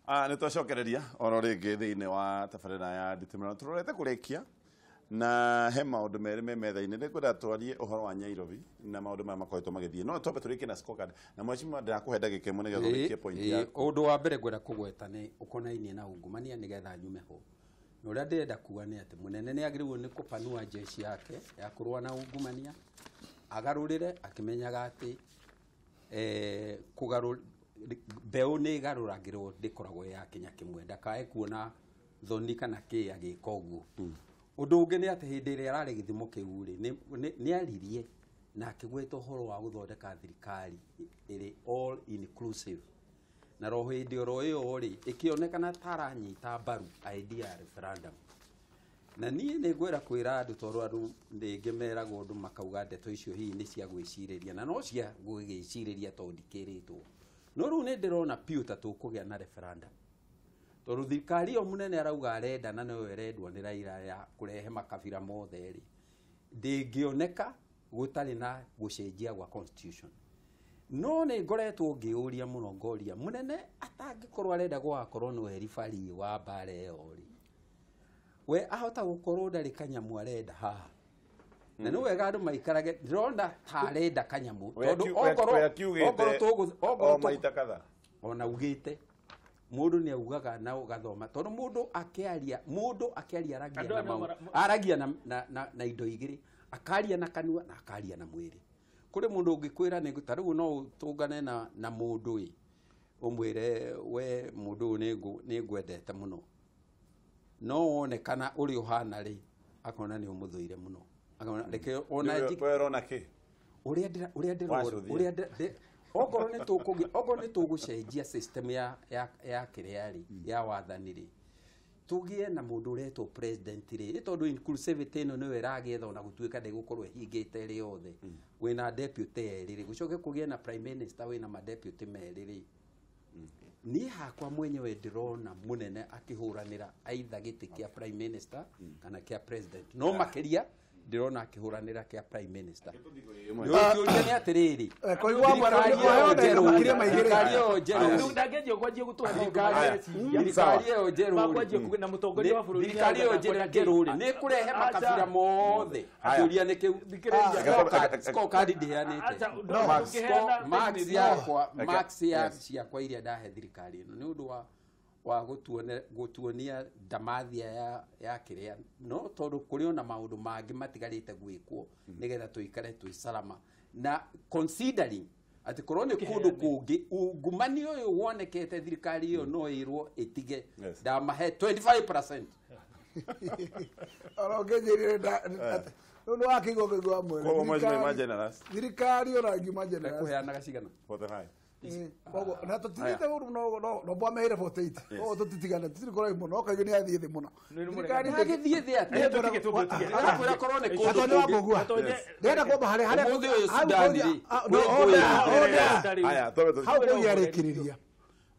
Nä twacokereria oro rĩngĩ thĩinĩ wa tabarĩra ya nditimũrano tũrorete kũrĩkia na he maũndũ merĩ me metha-inĩ. Nĩngwenda twarie ũhoro wa Nyairobi na maũndũ maya makoretwo magĩthiĩ, no twambe tũrĩkie na scorecard na mheshimiwa ndĩrakũhe ndagĩka ĩmwe nĩgetha ũrĩkie point yaku. Ũndũ wa mbere ngwenda kũgweta nĩ ũkonainie na ungumania nĩgetha nyume ho, na ũrĩa ndĩrenda kuga nĩ atĩ mũnene nĩ agĩrĩirwo nĩ kũpanua jeshi yake ya kũrũa na ungumania, agarũrĩre akĩmenyaga atĩ kũgarũ mbeũ nĩ ĩgarũragĩrwo, ndĩkoragwo ya kinya kĩmwe, ndakae kuona thoni kana kĩ agĩka ũguo. Ũndũ ũngĩ nĩ atĩ hĩndĩ ĩrĩa ararĩ gĩthimo kĩu rĩ, nĩ aririe na akĩgweta ũhoro wa gũthondeka thirikari ĩrĩ all inclusive, na roho hĩndĩ oro ĩyo rĩ ĩkĩonekana ta aranyita mbaru idea ya referendum. Na niĩ nĩ ngwĩra kwĩra andũ, tondũ andũ rĩngĩ meragwo ũndũ makauga ndeto icio hihi nĩ cia gwĩcirĩria, na no cia gwĩcirĩria tondũ ndikĩrĩtwo, no rĩu nĩ ndĩrona piũ ta tũkũgĩa na referendum, tondũ thirikari ĩyo mũnene arauga arenda na noyo ĩrendwo nĩ Raila ya kũrehe makabira mothe rĩ, ndĩngĩoneka gũtarĩ na gũcenjia gwa constitution. No nĩ ngoretwo ngĩũria mũno, ngoria mũnene atangĩkorwo arenda gũgakorwo nĩwe ribari wa mbara ĩyo rĩ, we ahota gũkorwo ndarĩ kanyamũ arenda haha, na nĩ wega andũ maikarage ndĩrona ta arenda kanyamũ, tondũ okorwo okorwo o maita kadhaa ona ugĩte mũndũ nĩ augaga na ũgathoma, tondũ mũndũ akĩaria aragia Andũ na aya no aragia na indo igĩrĩ, akaria na kanua na akaria na mwĩrĩ. Kũrĩ mũndũ ũngĩkwĩra nĩ ta rĩu no ũtũngane na mũndũ ĩ ũmwĩre we mũndũ ũyũ nĩ ngwendete mũno, no wonekana ũrĩa ũhana rĩ, akona nĩ ũmũthũire mũno, akona reke ona We ũrona kĩ? Ũrĩa ndĩra ũrĩa ndĩrona Wacũthia. Ũrĩa okorwo nĩ tũkũgĩa, okorwo nĩ tũgũcenjia system ya kĩrĩa rĩ, ya wathani rĩ, tũgĩe na mũndũ ũretwo president rĩ, nĩ tondũ inclusivity ĩno nĩyo ĩragĩetha, ona gũtuĩka ndĩgũkorwo ĩhingĩte ĩrĩ yothe, wĩna deputy erĩ rĩ, gũcoke kũgĩe na prime minister wĩna madeputy merĩ rĩ, niĩ hakwa mwenyewe ndĩrona mũnene akĩhũranĩra either gĩtĩ kĩa prime minister kana kĩa president, no makĩria ndĩrona akĩhũranĩra kĩa prime minister. Kĩũria nĩ atĩrĩrĩ, Kũigua bwana, thirikari ĩyo ũheo ndagĩka njerũ makĩria ma igĩrĩ. Thirikari ĩyo njerũ Ndangĩanjia kwanjia gũtũhe maũndũ Thirikari mareciria. Thirikari ĩyo njerũ Makwanjia kuga na mũtongoria wa bũrũri thirikari ĩyo nĩarauga njerũ rĩ, nĩ kũrehe Acha. makabira mothe. Haya. Kĩũria nĩ kĩu. Thikĩrĩria. Scorecard ndĩheanĩte. Acha, Max. ndũngĩheana Marks technique. yakwa, Reke- marks ya yes. ciakwa iria ndahe thirikari ĩno nĩ ũndũ wa gũtuonia ndamathia ya kĩrĩa, no tondũ kũrĩ ona maũndũ mangĩ matigarĩte gwĩkwo nĩgetha tũikare twĩ salama, na considering atĩ korwo nĩ kũndũ kũngĩ ungumania ũyũ wonekete, thirikari ĩyo no ĩrwo ĩtige. Ndamahe 25%. Oro ngĩnjĩrire rĩu nĩ wakĩigua kũigua mwene. Koguo mheshimiwa ima generous. Thirikari ona ngiuma generous. Ekũheanaga cigana? 45. Koguo na tũtithiĩte ũru, no bwameire 48, koguo tũtitigane, tũtirĩ kũraihu mũno, no kaingĩ nĩ athiĩ thĩ mũno. Thirikari Agĩthiĩ thĩ atĩa? Tũtige, tũtige. Ndĩrakwĩra korwo nĩ kũndũ Atonye wa kũngĩ. Mbũgua. Ndĩrenda kwamba harĩa Ũmũthĩ ũyũ hau Sudan kũria- rĩ, ah, no, kwĩ order, ngũĩ. order. Haya, twambe Hau kũria arĩkĩrĩria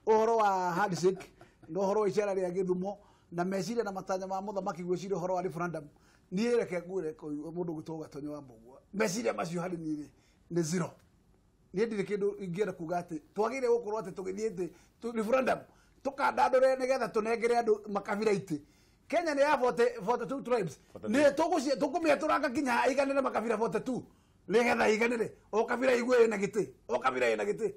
ũhoro wa handshake na ũhoro wa icera rĩa Gĩthumo na meciria na matanya ma mũthamaki gwĩciria ũhoro wa referendum. Niĩ reke ngwĩre mũndũ ũgwĩtwo Gatonyo wa Mbũgua, meciria macio harĩ niĩ rĩ nĩ zero. Niĩ ndirĩ kĩndũ ingĩenda kuga atĩ twagĩrĩire gũkorwo atĩ tũgĩthiĩ atĩ referendum tũkandandũre nĩgetha tũnengere andũ makabira itĩ. Kenya nĩ ya 40 42 tribes, nĩ tũkũmĩatũranga nginya aiganĩre makabira 42 nĩgetha iganĩre, o kabira igue ĩna gĩtĩ, o kabira ĩna gĩtĩ.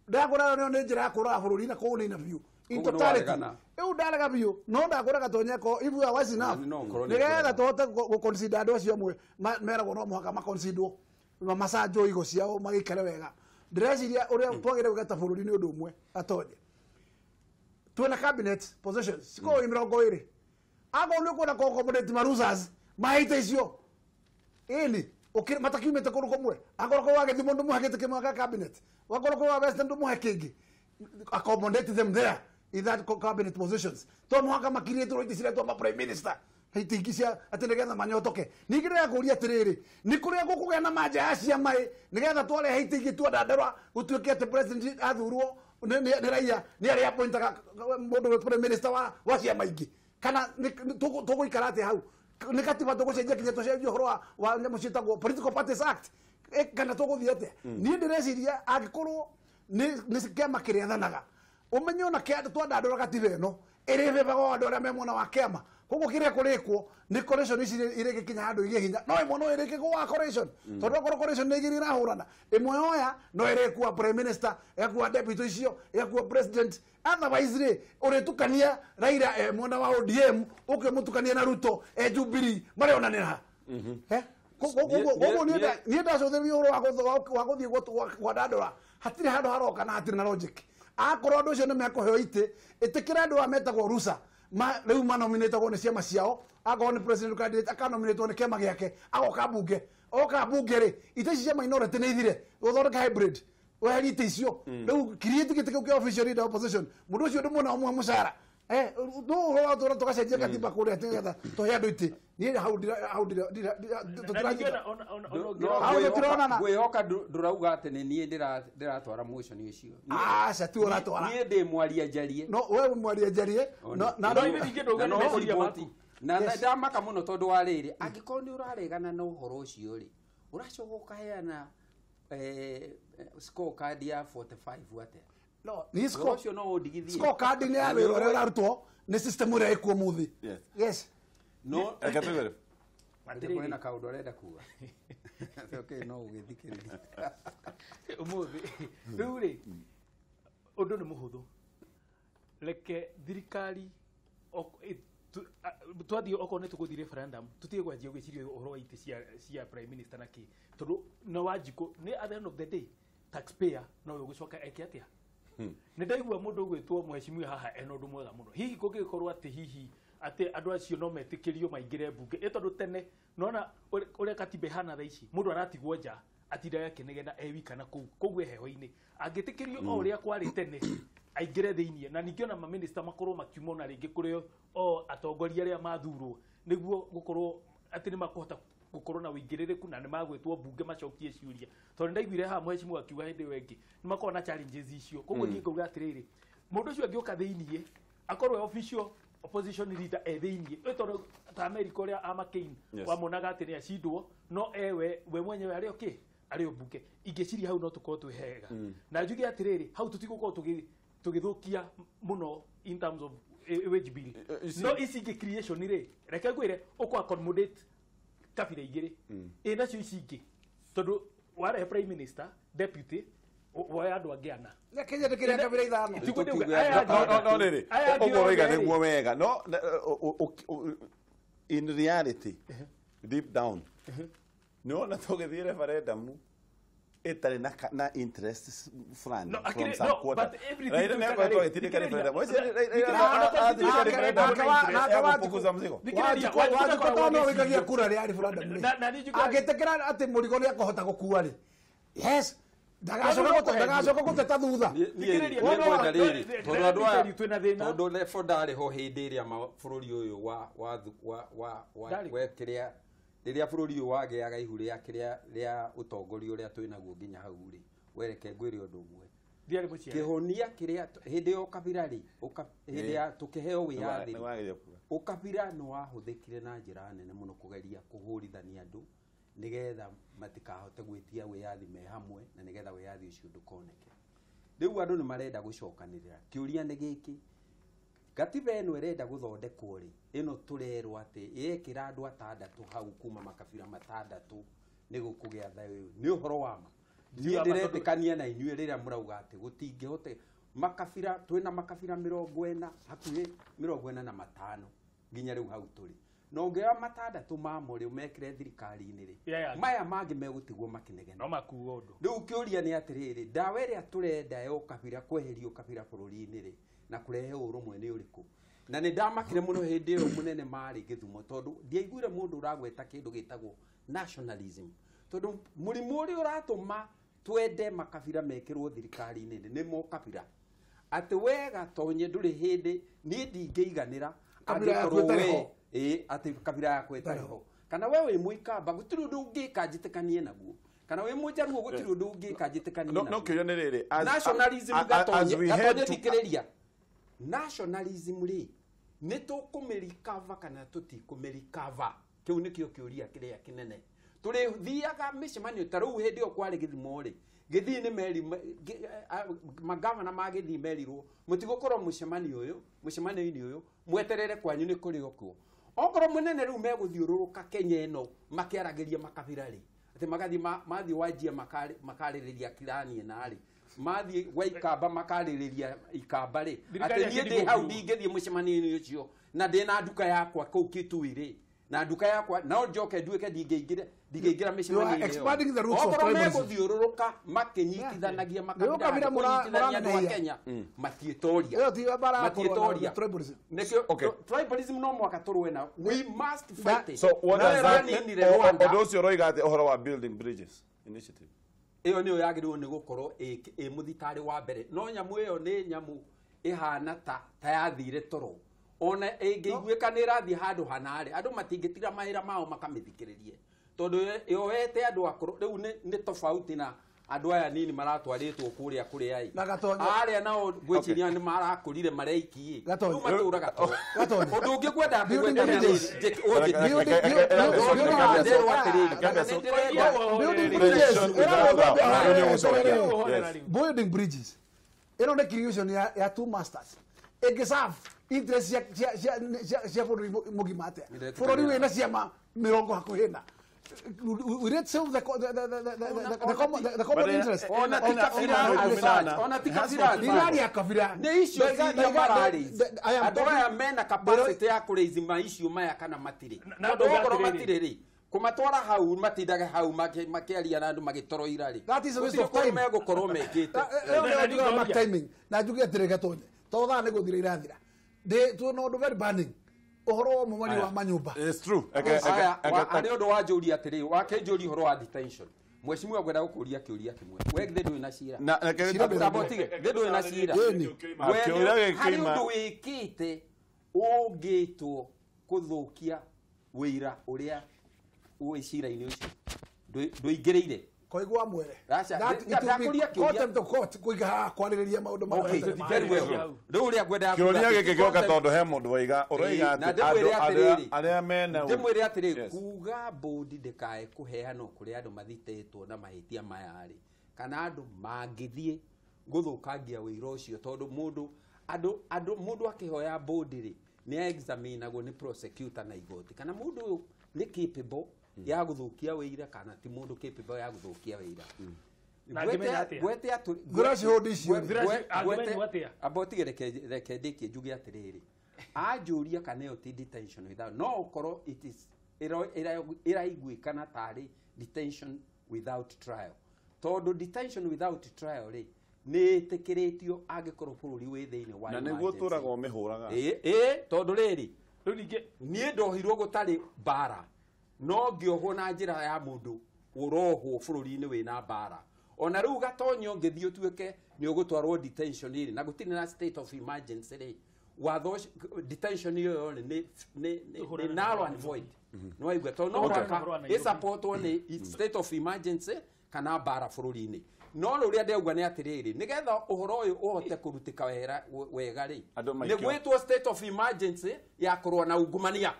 Ndakũra ĩyo nĩ njĩra ya kũraga bũrũri na kũũnina biũ in Koguo nĩ totality. waregana. Rĩu ndarega biũ, no ndakũra Gatonye ko if we are wise enough No, korwo nĩ nĩgetha kũrega. tũhote gũ-consider andũ acio amwe meragwo no mũhaka maconsiderwo, macanjwo igo ciao magĩikare wega. Ndĩreciria ũrĩa twagĩrĩire gwĩka ta bũrũri nĩ ũndũ ũmwe, Atonye, twĩna cabinet positions cikorwo 20, akorwo nĩ ũkwenda kũ-accommodate ma losers maite icio ĩni matakiumĩte kũndũ kũmwe, akorwo kwĩ wa Gĩthumo ndũmũhe gĩtĩ kĩmwe gĩa cabinet, wakorwo kwĩ wa Western ndũmũhe kĩngĩ, accommodate them there in that cabinet positions. To mũhaka makirĩtwo itĩ ciretwo ma prime minister, itĩ ingĩ cia atĩ nĩgetha manyotoke. Ningĩ ndĩrakũria atĩrĩrĩ, nĩ kũrĩa gũkũgĩa na manja ya ciama ĩ nĩgetha twarehe itĩ ingĩ twandandarũa gũtuĩke atĩ president athurwo nĩ raia nĩ arĩa appointaga mũndũ prime minister wa ciama ingĩ, kana tũgũikara atĩa hau? Nĩ katiba tũgũcenjia kinya tũcenjie ũhoro wa nyamũ ciĩtagwo Political Parties Act, kana tũgũthiĩ atĩa? Niĩ ndĩreciria angĩkorwo nĩ kĩama kĩrĩa thanaga Umenye ona kia twandandũra gatiba ĩno ĩrĩbĩbaga andũ arĩa me mwena wa kĩama. Koguo kĩrĩa kũrĩkwo nĩ coalition ici irĩgĩkinya handũ igĩe hinya. No ĩmwe no ĩrĩkĩgũa coalition. Tondũ okorwo coalition nĩ igĩrĩ irahũrana, ĩmwe yoya no ĩrĩkua prime minister, ĩgakua deputy icio, ĩgakua president. Otherwise rĩ, ũrĩtukania Raila e mwena wa ODM, ũkĩmũtukania na Ruto e Jubilee, marĩonanĩra ha? Koguo niĩ ndacũthĩrĩria ũhoro wa gũthiĩ kwandandũra, hatirĩ handũ haroka na hatirĩ na logic. Akorwo andũ acio nĩ mekũheo itĩ, ĩtĩkĩra andũ aya metagwo rusa rĩu manominĩtagwo nĩ ciama ciao. Akorwo nĩ president candidate akanominĩtwo nĩ kĩama gĩake, agoka mbunge. Oka mbunge rĩ, itĩ ici cia minority nĩ ithire, gũthondeka hybrid, weherie itĩ icio. Rĩu create gĩtĩ kĩu kĩa official leader opposition, mũndũ ũcio ndũmuona ũmwe mũcara. No ũhoro wa tũra tũgacenjia katiba kũrĩa nĩgetha tũhe andũ itĩ. Niĩ hau tũtiranyita. Ngwĩhoka ndũrauga atĩ nĩ niĩ ndĩratwara motion ũcio. Aca, ti ũratwara. Niĩ ndĩ mwaria njarie. No, we wĩ mwaria njarie. Na ndamaka mũno tondũ wa rĩrĩ, angĩkorwo nĩ ũraregana na ũhoro ũcio rĩ, ũracoka ũkaheana scorecard ya 45 atĩa? No, ni score no ũndigithie. Scorecard nĩ ya wĩra ũrĩa ũrarutwo nĩ system ĩrĩa ĩkuo mũthĩ. Yes. No, reke tũigere. Atĩrĩ na kaũndũ arenda kuga. Okay, no ũgĩthikĩrĩria. Ũmũthĩ rĩu rĩ, ũndũ nĩ mũhũthũ. Reke thirikari twathiĩ okorwo nĩ tũgũthiĩ referendum, tũtige kwanjia gwĩciria ũhoro wa itĩ cia prime minister na kĩ, tondũ na Wanjikũ nĩ at the end of the day taxpayer no we ũgũcoka eke atĩa. Nĩ ndaigua mũndũ ũgwĩtwo mheshimiwa haha ena ũndũ mwega mũno. Hihi kũngĩgĩkorwo atĩ hihi atĩ andũ acio no metĩkĩrio maingĩre mbunge, ĩ tondũ tene nona ũrĩa katiba ĩhana thaa ici, mũndũ aratigwo nja atindaga akĩnegena e wika na kũu koguo heho-inĩ. Angĩtĩkĩrio o ũrĩa kwarĩ tene aingĩre thĩiniĩ, na ningĩ ona maminista makorwo makiuma ona rĩngĩ kũrĩ o atongoria arĩa mathurwo, nĩguo gũkorwo atĩ nĩ makũhota gũkorwo na ũingĩrĩrĩku na nĩ magwĩtwo mbunge macokie ciũria. Tondũ ndaiguire haha mheshimiwa akiuga hĩndĩ ĩyo ĩngĩ nĩ makoragwo na challenges icio. Koguo niĩ ngauga atĩrĩrĩ, mũndũ ũcio angĩũka thĩiniĩ akorwo e official opposition leader e thĩiniĩ, ĩ tondũ ta America ũrĩa a McCain wamonaga atĩ nĩ acindwo, no ewe we mwenyewe arĩ okay, arĩ o mbunge. Ingĩciria hau no tũkorwo twĩ hega. Na njuge atĩrĩrĩ, hau tũtigũkorwo tũgĩthũkia mũno in terms of wage bill. No ici ingĩ creation rĩ, reke ngwĩre ũkũ accommodate kabira igĩrĩ. Ĩ nacio ici ingĩ, tondũ warehe prime minister, deputy, woya andũ angĩ ana. Kenya ndĩkĩrĩa kabira ithano. No rĩrĩ, ũguo waiga nĩguo wega. No in reality, deep down, nĩwona tũgĩthiĩ referendum ĩtarĩ na interest fulani from some quarter. Raila nĩ akoretwo agĩtindĩka referendum. Raila mzigo. Wanjikũ tondũ no wĩikagia kura rĩa referendum rĩ, angĩtĩkĩra atĩ mũrigo nĩ akũhota gũkua rĩ, yes, ndagacoka gũteta thutha. Tondũ Lefo ndarĩ ho hĩndĩ ĩrĩa bũrũri ũyũ wa kĩrĩa rĩrĩa bũrũri ũyũ wagĩaga ihu rĩa kĩrĩa rĩa ũtongoria ũrĩa twĩ naguo nginya hau rĩ, wereke ngwĩre ũndũ ũmwe. Kĩhonia kĩrĩa hĩndĩ ya ũkabira rĩ, hĩndĩ ya tũkĩheo wĩyathi, ũkabira nĩ wahũthĩkire na njĩra nene mũno kũgeria kũhũrithania andũ nĩgetha matikahote gwĩtia wĩyathi me hamwe na nĩgetha wĩyathi ũcio ndũkoneke. Rĩu andũ nĩ marenda gũcokanĩrĩra. Kĩũria nĩ gĩkĩ, gatiba ĩno ĩrenda gũthondekwo rĩ, ĩno tũrerwo atĩ yekĩra andũ atandatũ hau kuma makabira matandatũ nĩguo kũgĩa thayũ. Nĩ ũhoro wa ma. Niĩ ndĩretĩkania na inyuĩ rĩrĩa mũrauga atĩ gũtingĩhote makabira, twĩna makabira 40, hakuhĩ 45 nginya rĩu hau tũrĩ. Na ũngĩoya matandatũ mamo rĩ ũmekĩre thirikari-inĩ rĩ, maya mangĩ megũtigwo makĩnegena. No makuo ũndũ. Rĩu kĩũria nĩ atĩrĩrĩ, ndawa ĩrĩa tũrenda ya ũkabira kweheria ũkabira bũrũri-inĩ rĩ na kũrehe ũrũmwe nĩ ũrĩkũ? Na nĩ ndamakire mũno hĩndĩ ĩyo mũnene marĩ Gĩthumo, tondũ ndiaiguire mũndũ ũragweta kĩndũ gĩtagwo nationalism. Tondũ mũrimũ ũrĩa ũratũma twende makabira mekĩrwo thirikari-inĩ nĩ mokabira. Atĩ we Gatonye ndũrĩ hĩndĩ niĩ ndingĩiganĩra angĩkorwo we ĩ atĩ kabira yakwa ĩtarĩ ho, kana we wĩ Mũikamba gũtirĩ ũndũ ũngĩka njĩtĩkanie naguo, kana wĩ Mũjaruo gũtirĩ ũndũ ũngĩka njĩtĩkanie naguo. No kĩũria nĩ rĩrĩ, nationalism Gatonye thikĩrĩria, nationalism rĩ nĩ tũkũmĩrikava kana tũtikũmĩrikava? Kĩu nĩkĩo kĩũria kĩrĩa kĩnene. Tũrĩthiaga mĩcemanio ta rĩu hĩndĩ ĩyo kwarĩ gĩthimo rĩ, Gĩthii nĩ meri magavana ma Gĩthii merirwo mũtigũkorwo mũcemanio ũyũ, mũcemanio-inĩ ũyũ mweterere kwanyu nĩ kũrĩ okuo. Okorwo mũnene rĩu megũthiũrũrũka Kenya ĩno makĩaragĩria makabira rĩ, atĩ magathiĩ mathiĩ Wajir makarĩrĩria kirani ĩna rĩ, mathiĩ gwa Ikamba makarĩrĩria Ikamba rĩ, atĩ niĩ ndĩ hau ndingĩthiĩ mũcemanio-inĩ ũcio na ndĩ na nduka yakwa kũu Kitui rĩ, na nduka yakwa no njoke nduĩke ndingĩingĩra mĩcemanio-inĩ ĩyo. Okorwo megũthiũrũrũka makĩnyitithanagia makabira kũnyitithania andũ a Kenya matiĩtoria, matiĩtoria. Nĩkĩo tribalism no mwaka tũrũe na we must fight it. So what does that ũndũ ũcio ũroiga atĩ ũhoro wa building bridges initiative ĩyo nĩyo yagĩrĩirwo nĩ gũkorwo ĩ mũthitarĩ wa mbere, no nyamũ ĩyo nĩ nyamũ ĩhana ta yathire toro, ona ĩngĩiguĩka nĩ ĩrathiĩ handũ hanarĩ andũ matingĩtiga mawĩra mao makamĩthikĩrĩrie, tondũ yoete andũ akũrũ rĩu nĩ tofauti na andũ aya nini maratwarĩtwo kũrĩa kũrĩa ĩ arĩa nao ngwĩciria nĩ marakũrire mareiki ĩ rĩu matũraga toro. Ũndũ ũngĩ ngwendaga kũgweta building bridges ĩno nĩ creation ya two masters ĩngĩserve interest cia bũrũri mũgima atĩa? Bũrũri wĩna ciama mĩrongo hakuhĩ na we didn't solve the common interest. Ona ti kabira ndiraria kabira nĩ icio ciria mararĩ andũ aya mena capacity ya kũraise maicio maya kana matirĩ, tondũ okorwo matirĩ rĩ kũmatwara hau matindaga hau makĩaria na andũ magĩtoroira rĩ, gũtirĩ kũndũ megũkorwo mekĩte. Timing na njuge atĩrĩ Gatonye, to thaa nĩ gũthira irathira ndĩ tuona ũndũ very burning ũhoro wa mũmoni wa manyũmba. It's true. Nĩ ũndũ wa njũria atĩrĩ, wakĩnjũria ũhoro wa detention, mheshimiwa ngwenda gũkũria kĩũria kĩmwe, we githĩ ndũrĩ na cira? Githĩ ndũrĩ na cira? Harĩ ũndũ wĩkĩte ũngĩtwo kũthũkia wĩira ũrĩa wĩ cira-inĩ ũcio ndũingĩrĩire? Koigua mwere contempt of court kuiga kwarĩrĩria maũndũ ma very well. Rĩu ũrĩa ngwendaga kĩũria gĩkĩ gĩoka tondũ he mũndũ waiga ũroiga atĩ andũ arĩa mena ndĩmwĩre atĩrĩ, kuga bũndi ndĩkae kũheanwo kũrĩ andũ mathitĩtwo na mahĩtia maya rĩ, kana andũ mangĩthiĩ gũthũkangia wĩira ũcio, tondũ mũndũ andũ mũndũ akĩhoya bũndi rĩ nĩ examinagwo nĩ prosecutor na igoti kana mũndũ ũyũ nĩ capable ya gũthũkia wĩira kana ti mũndũ capable ya gũthũkia wĩira. Ngwete amba ũtige reke ndĩkie njuge atĩrĩrĩ, anjũria kana ĩyo ti detention without, no ũkorwo it is ĩraiguĩkana tarĩ detention without trial, tondũ detention without trial rĩ nĩ ĩtĩkĩrĩtio angĩkorwo bũrũri wĩ thĩinĩ wa na nĩguo tũragwo mĩhũraga ĩ tondũ rĩrĩ niĩ ndohirwo gũtarĩ mbara no ngĩohwo na njĩra ya mũndũ ũrohwo bũrũri-inĩ wĩna mbara. Ona rĩu Gatonyo ngĩthiĩ ũtuĩke nĩ ũgũtwarwo detention rĩ na gũtirĩ na state of emergency rĩ, watho detention ĩyo rĩ nĩ null and void. Nĩ waigua? Tondũ no mũhaka ĩsupportwo nĩ state of emergency kana mbara bũrũri-inĩ. No rũrĩa ndĩrauga nĩ atĩrĩrĩ, nĩgetha ũhoro ũyũ ũhote kũrutĩka wega rĩ, nĩ gwĩtwo state of emergency ya kũrũa na ungumania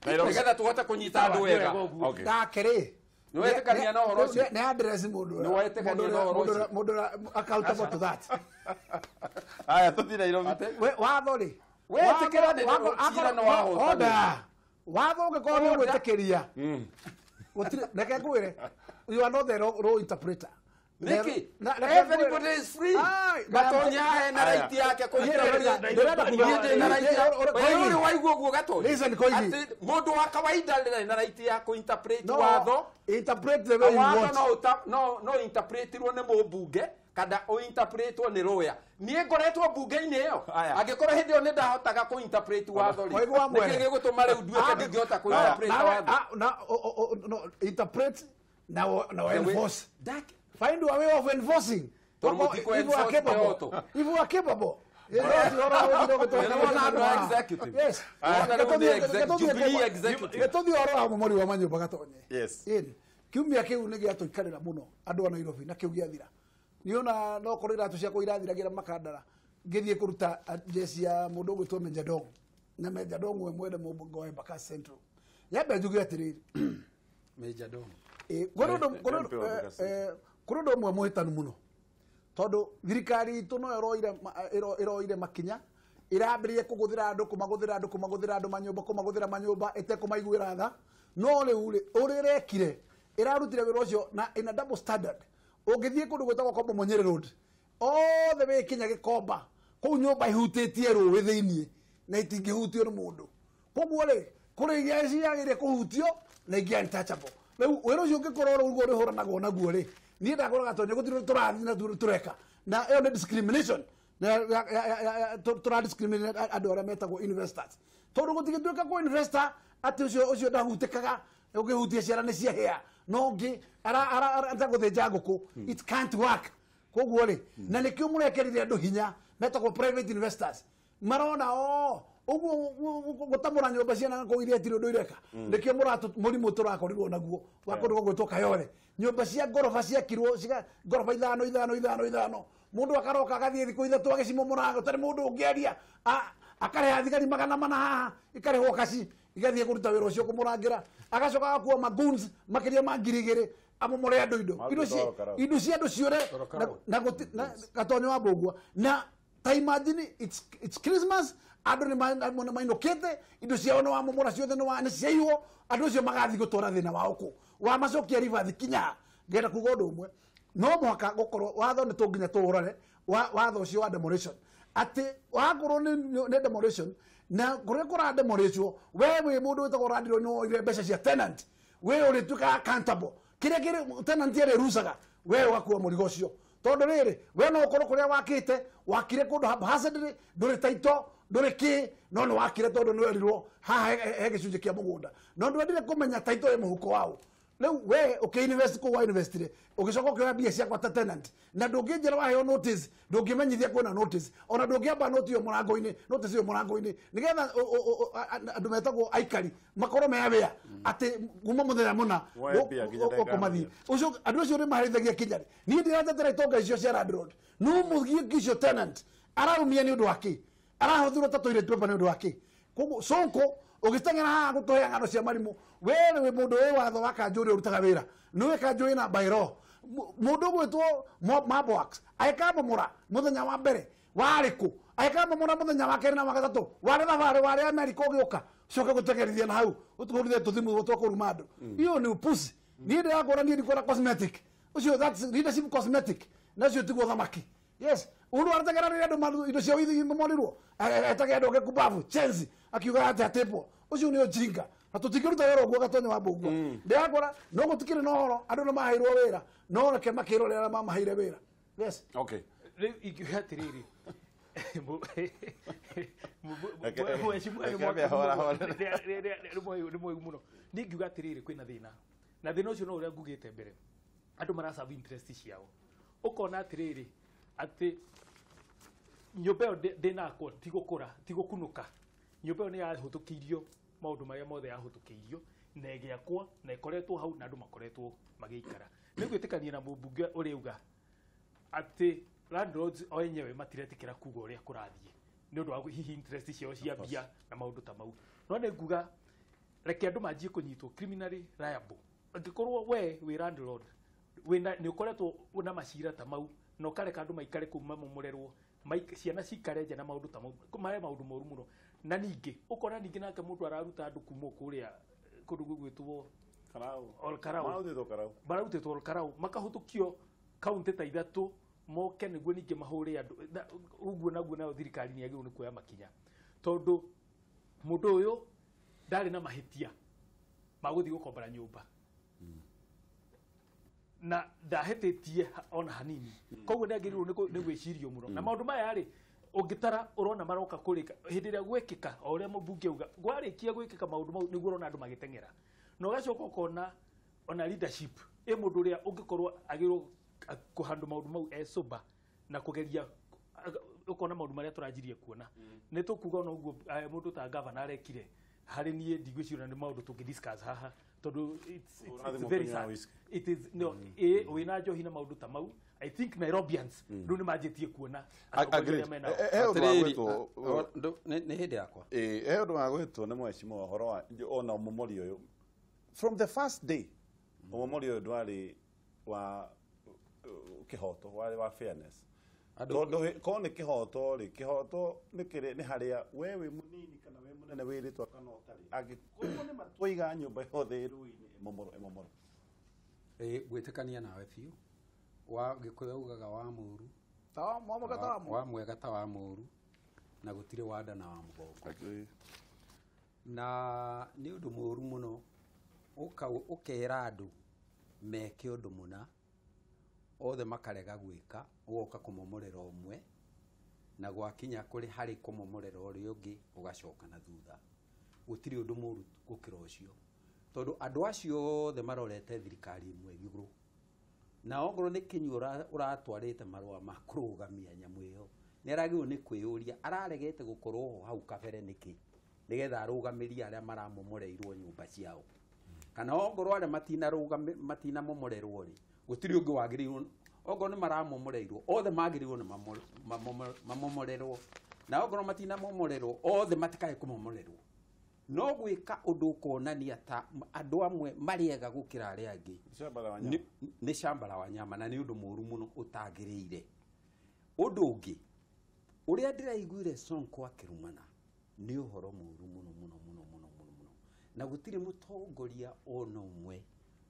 nĩgetha tũhote kũnyita andũ wega. Nake rĩ nĩwetĩkania na ũhoro ũcio? Nĩ address mũndũ nĩwetĩkania na ũhoro ũcio? Mũndũ accountable to that. Aya tũthiĩ Nairobi. Watho rĩ wetĩkĩra cira nĩ wahotana. Watho ũngĩkorwo nĩ ũgwĩtĩkĩria gũtirĩ, reke ngwĩre, you are not the law interpreter. Niki, everybody is free. Gatonya hena right yake kũnyita. Ndĩrenda right. Wewe waigua ũguo Gatonya? Listen, Koigi. Atĩ mũndũ wa kawaida ndarĩ na right ya kũ-interpret watho. Interpret the way you want. Watho no interpretirwo nĩ mũmbunge kana ũinterpretwo nĩ lawyer. Niĩ ngoretwo mbunge-inĩ ĩyo. Angĩkorwo hĩndĩ ĩyo nĩ ndahotaga kũ-interpret watho rĩ, nĩkĩ gĩgũtũma rĩu nduĩke ndingĩhota kũ-interpret watho? No, interpret na enforce. Find a way of enforcing. If you are capable. If you are capable. Yes. Gĩtũthiĩ ũhoro wa mũmori wa manyũmba Gatonye. Yes. Kiumia kĩu nĩ gĩatũikarĩra mũno andũ a Nairobi na kĩu gĩathira. Niona no korwo iratũ ciakwa irathiragĩra Makandara ngĩthiĩ kũruta jeci ya mũndũ ũgwĩtwo Menja Dong. Na Menja Dong we mwene mũmbunge wa Embakasi Central. Nyambe njuge atĩrĩrĩ, Major Dom. Kũrĩ ũndũ ũmwe mũhĩtanu mũno tondũ thirikari itũ no ĩroire makinya ĩrambĩrĩria kũgũthĩra andũ kũmagũthĩra andũ kũmagũthĩra andũ manyũmba kũmagũthĩra manyũmba ĩtekũmaiguĩra tha no rĩu rĩ ũrĩa ĩrekire ĩrarutire wĩra ũcio na ina double standard. Ũngĩthiĩ kũndũ gwĩtagwo Kombo Munyĩrĩ Road othe wĩ kinya Gĩkomba kũu nyũmba ihutĩtie rũĩ thĩiniĩ na itingĩhutio nĩ mũndũ. Koguo rĩ kũrĩ iria ciagĩrĩire kũhutio na ingĩ untouchable. Rĩu wĩra ũcio ũngĩkorwo ũguo ũrĩhũranagwo naguo rĩ niĩ ndakora Gatonye gũtirĩ tũrathiĩ na tũreka na ĩyo nĩ discrimination tũra discriminate andũ arĩa metagwo investors tondũ gũtingĩtuĩka kũ investor atĩ ũcio ndahutĩkaga ũngĩhutia ciana nĩ ciahĩa no ũngĩ arata gũthĩnja ngũkũ. It can't work. Koguo rĩ na nĩkĩo mũrekerire andũ hinya metagwo private investors marona o ũguo gũtamũra nyũmba ciana kũu iria itirĩ ũndũ ireka nĩkĩo mũrimũ tũrakorirwo naguo wa kũndũ gũgwĩtwo Kayole. Nyũmba cia ngoroba ciakirwo ngoroba ithano ithano ithano ithano mũndũ akaroka agathiĩ thikũ ithatũ agĩcimomora gũtarĩ mũndũ ũngĩaria akarĩha thigari 400 haha ikarĩhwo kaci igathiĩ kũruta wĩra ũcio kũmũrangĩra agacoka agakua magoons makĩria ma 2,000 amomore andũ indo cia andũ ciũre na Gatonye wa Mbũgua. Na ta imagine it's Christmas andũ nĩ mainũkĩte indo ciao nĩ wamomora ciothe nĩ ciaiywo andũ acio magathiĩ gũtwara thĩna wao kũ wamacokia ribathi kinya. Ngenda kuga ũndũ ũmwe no mũhaka gũkorwo watho nĩ tũnginya tũũrore watho ũcio wa demolition atĩ wakorwo nĩ demolition na kũrĩa kũra demolishwo we wĩ mũndũ wĩtagwo landlord nĩ woire mbeca cia tenant we ũrĩtuĩkaga accountable kĩrĩa kĩrĩ tenant ĩrĩrucaga we ũgakua mũrigo ũcio tondũ rĩrĩ we no ũkorwo kũrĩa wakĩte wakire kũndũ haphazardly ndũrĩ title ndũrĩ kĩ no nĩ wakire tondũ nĩ werirwo haha he gĩcunjĩ kĩa mũgũnda no ndwendire kũmenya title ĩ mũhuko wao. Rĩu we ũkĩ-invest kũu wa-investire ũgĩcoka ũkĩoya mbia ciakwa ta tenant na ndũngĩnjĩra waheo notice ndũngĩmenyithia kwĩna notice ona ndũngĩamba note ĩyo mũrango-inĩ notice ĩyo mũrango-inĩ nĩgetha andũ metagwo aikari makorwo me aware atĩ kuma mũthenya mũna ũkũmathiĩ ũcio andũ acio nĩmaherithagia kinya rĩ. Niĩ ndĩratetera itonga icio cia landlord no mũgiĩ icio tenant ararumia nĩ ũndũ wa kĩ arahũthĩrwo ta toilet paper nĩ ũndũ wa kĩ. Koguo Sonko ũgĩteng'era haha gũtũhe ng'ano cia marimũ we wĩ mũndũ wĩ watho wa kanjũ ũrĩa ũrutaga wĩra nĩwe kanjũ ĩna bylaw mũndũ ũgwĩtwo Mabox agĩkamomora mũthenya wa mbere warĩ kũ agĩkamomora mũthenya wa kerĩ na wa gatatũ warĩ thabarĩ warĩ Amerika ũgĩũka ũcoke gũteng'erithia na hau ũtũhũrithie tũthimũ twa kũruma andũ. Iyo nĩ upuzi. Niĩ ndĩrakũra niĩ ndikwenda cosmetic ũcio that's leadership cosmetic na ũcio tiguo thamaki. Yes, ũndũ arateng'era rĩrĩa andũ indo ciao imomorirwo etage andũ oke kumbavu chenzi akiuga atĩ atĩpwo ũcio nĩ ujinga na tũtingĩruta wĩra ũguo Gatonye wa Mbũgua. Ndĩrakora no gũtikĩrĩ na ũhoro andũ nĩ maheirwo wĩra no reke makĩrore arĩa mamaheire wĩra. Yes. Okay. Rĩu ingiuga atĩrĩrĩ nĩ mwega mũno. Niĩ ngiuga atĩrĩrĩ kwĩna thĩna na thĩna ũcio no ũrĩa ngugĩte mbere andũ maraserve interest ciao ũkona atĩrĩrĩ atĩ nyũmba ĩyo ndĩnakwo tigũkũra tigũkunũka nyũmba ĩyo nĩ yahũtũkĩirio maũndũ marĩa mothe yahũtũkĩirio na ĩgĩakwo na ĩkoretwo hau na andũ makoretwo magĩikara. Nĩ ngwĩtĩkania na mũmbunge ũrĩa uga atĩ landlords o enyewe matiretĩkĩra kuga ũrĩa kũrathiĩ nĩ ũndũ wa hihi interest ciao cia mbia na maũndũ ta mau. No nĩ nguga reke andũ manjie kũnyitwo criminally liable. Angĩkorwo we wĩ landlord wĩna nĩ ũkoretwo na macira ta mau na ũkareka andũ maikare kũu mamomorerwo ciana cikare nja na maũndũ ta mau marĩa maũndũ moru mũno. Na ningĩ ũkona ningĩ nake mũndũ araruta andũ kuma kũrĩa kũndũ gũgwĩtwo Olkarau mararutĩtwo Olkarau makahũtũkio kaunti ta ithatũ moke nĩguo ningĩ mahũre andũ ũguo naguo nayo thirikari nĩ yagĩrĩirwo nĩ kuoya makinya tondũ mũndũ ũyũ ndarĩ na mahĩtia ma gũthiĩ gũkombora nyũmba na ndahĩtĩtie ona hanini koguo nĩ agĩrĩirwo nĩ gwĩcirio mũno. Na maũndũ maya rĩ ũngĩtara ũrona maroka kũrĩka hĩndĩ ĩrĩa gwĩkĩka o ũrĩa mũmbunge auga gwarĩkia gwĩkĩka maũndũ mau nĩguo ũrona andũ magĩteng'era na ũgacoka ũkona ona leadership ĩ mũndũ ũrĩa ũngĩkorwo agĩrĩirwo kũhandũ maũndũ mau e sober na kũgeria ũkona maũndũ marĩa tũranjirie kuona nĩ tũkuga ona ũguo mũndũ ta gavana arekire harĩ niĩ ndigwĩciria nĩ maũndũ tũngĩ discuss haha tondũ it's very sad. It is no wĩna njohi na maũndũ ta mau. I think Nairobians rĩu nĩ manjĩtie kuona atongoria mena nĩ hĩndĩ yakwa he ũndũ wa gwĩtwo nĩ mheshimiwa ũhoro wa ona ũmomori ũyũ from the first day Ũmomori ũyũ ndwarĩ wa kĩhoto, warĩ wa fairness. Tondũ korwo nĩ kĩhoto rĩ, kĩhoto nĩ kĩrĩ nĩ harĩa we wĩ mũnini kana wĩ mũnene wĩrĩtwo kana ũtarĩ, angĩkorwo nĩ matwaiga nyũmba yothe ĩ rũĩ-inĩ ĩmomorwo ĩmomorwo. Gwĩtĩkania nawe biũ. Wa Gĩkũyũ augaga wa mũru Tawa mwamuka tawa wa mwega ta wa mũru, na gũtirĩ wa nda na wa mũgongo. Na nĩ ũndũ mũru mũno ũkera andũ meke ũndũ mũna, othe makarega gwĩka, ũgoka kũmomorera ũmwe, na gwakinya kũrĩ harĩ kũmomorera ũrĩa ũngĩ ũgacoka na thutha. Gũtirĩ ũndũ mũru gũkĩra ũcio, tondũ andũ acio othe marorete thirikari ĩmwe igũrũ, na ongorwo nĩ Kinyua ũratwarĩte marũa ma kũrũgamia nyamũ ĩyo, nĩ aragĩrĩirwo nĩ kwĩyũria araregete gũkorwo ho hau kabere nĩkĩ, nĩgetha arũgamĩrie arĩa maramomoreirwo nyũmba ciao, kana ongorwo arĩa matinamomorerwo rĩ, gũtirĩ ũngĩ wagĩrĩirwo. Ongorwo nĩ maramomoreirwo, othe magĩrĩirwo nĩ mamomorerwo, na ongorwo matinamomorerwo, othe matikae kũmomorerwo. No gwĩka ũndũ ũkonania ta andũ amwe marĩega gũkĩra arĩa angĩ nĩ shamba la wanyama, na nĩ ũndũ mũru mũno ũtagĩrĩire. Ũndũ ũngĩ ũrĩa ndĩraiguire Sonko akĩrumana nĩ ũhoro mũru mũno mũno mũno mũno mũno mũno, na gũtirĩ mũtongoria ona ũmwe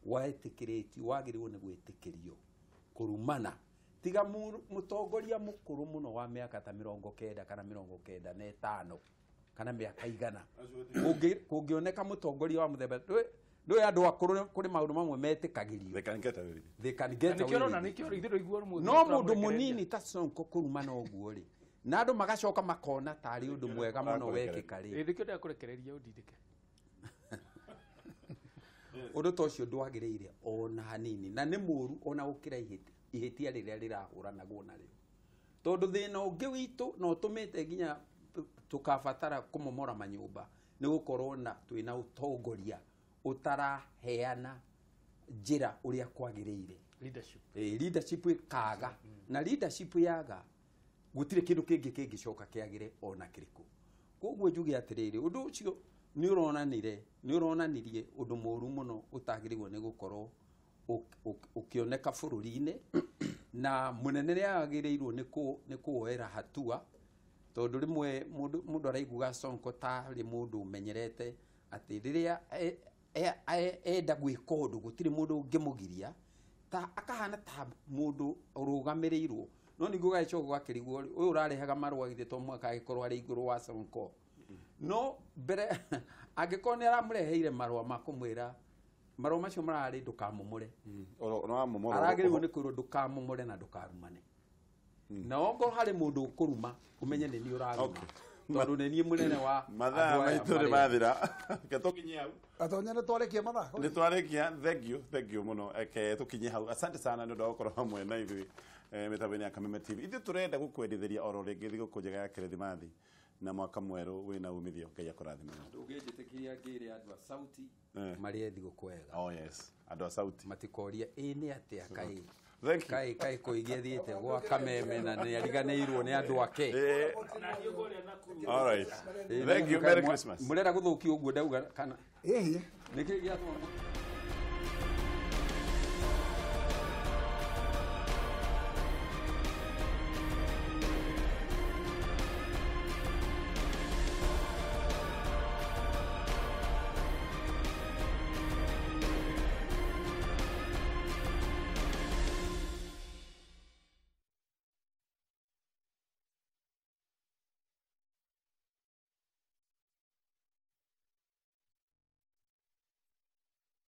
wetĩkĩrĩtio wagĩrĩirwo nĩ gwĩtĩkĩrio kũrumana, tiga mũtongoria mũkũrũ mũno wa mĩaka ta 90 kana 95 kana mĩaka 100. Kũngĩoneka mũtongoria wa mũthemba ndũĩ, andũ akũrũ kũrĩ maũndũ mamwe metĩkagĩrio. They can get away with it. They can get away with it. No mũndũ mũnini ta Sonko kũrumana ũguo rĩ, na andũ magacoka makona tarĩ ũndũ mwega mũno wekĩka rĩ, nĩkĩo ndakũrekereria ũndindĩke. Ũndũ ta ũcio ndwagĩrĩire ona hanini, na nĩ mũru ona gũkĩra ihĩtia rĩrĩa rĩrahũranagwo narĩo, tondũ thĩna ũngĩ witũ na ũtũmĩte nginya tũkabatara kũmomora manyũmba nĩ gũkorwo na twĩna ũtongoria ũtaraheana njĩra ũrĩa kwagĩrĩire. Leadership. Leadership ĩkaga, na leadership yaga gũtirĩ kĩndũ kĩngĩ kĩngĩcoka kĩagĩre ona kĩrĩkũ. Koguo njuge atĩrĩrĩ, ũndũ ũcio nĩ ũronanirie ũndũ mũru mũno ũtagĩrĩirwo nĩ gũkorwo ũkĩoneka bũrũri-inĩ, na mũnene nĩ agĩrĩirwo nĩ kuoera hatua, tondũ rĩmwe mũndũ araiguaga Sonko tarĩ mũndũ ũmenyerete atĩ rĩrĩa enda gwĩka ũndũ gũtirĩ mũndũ ũngĩmũgiria, ta akahana ta mũndũ ũrũgamĩrĩirwo. No ningĩ ũgagĩcoka ũgakĩrigwo ũyũ ũrarehaga marũa githĩ to mũhaka agĩkorwo arĩ igũrũ wa Sonko. No mbere angĩkorwo nĩ aramũreheire marũa ma kũmwĩra, marũa macio mararĩ ndũkamomore, aragĩrĩirwo nĩ kwĩrwo ndũkamomore na ndũkarumane. Na ongorwo harĩ mũndũ ũkũruma ũmenye nĩ niĩ ũraruma, tondũ nĩ niĩ mũnene wa mathaa maitũ nĩ mathira. Reke tũkinye hau. Atonya nĩ twarĩkia mathaa. Nĩ twarĩkia. Thank you mũno. Reke tũkinye hau. Asante sana nĩ ũndũ wa gũkorwo hamwe na ithuĩ mĩtambo-inĩ ya Kameme TV. Ithuĩ tũrenda gũkwendithĩria oro rĩngĩ thigũkũ njega ya Kĩrĩthimathi na mwaka mwerũ wĩna umithio. Ngai akũrathime. Ndũngĩnjĩtĩkĩria ngĩre andũ a Sauti marĩe thigũkũ wega. Oh yes, andũ a Sauti matikoria ĩ nĩ atĩa kaĩ. Thank you. Kai koigie thiĩte gwa Kameme na nĩ ariganĩirwo nĩ andũ ake. All right. Thank you. Merry Christmas. Mũrenda gũthũkia ũguo ndauga kana Ĩhĩ. nĩkĩ gĩathoma?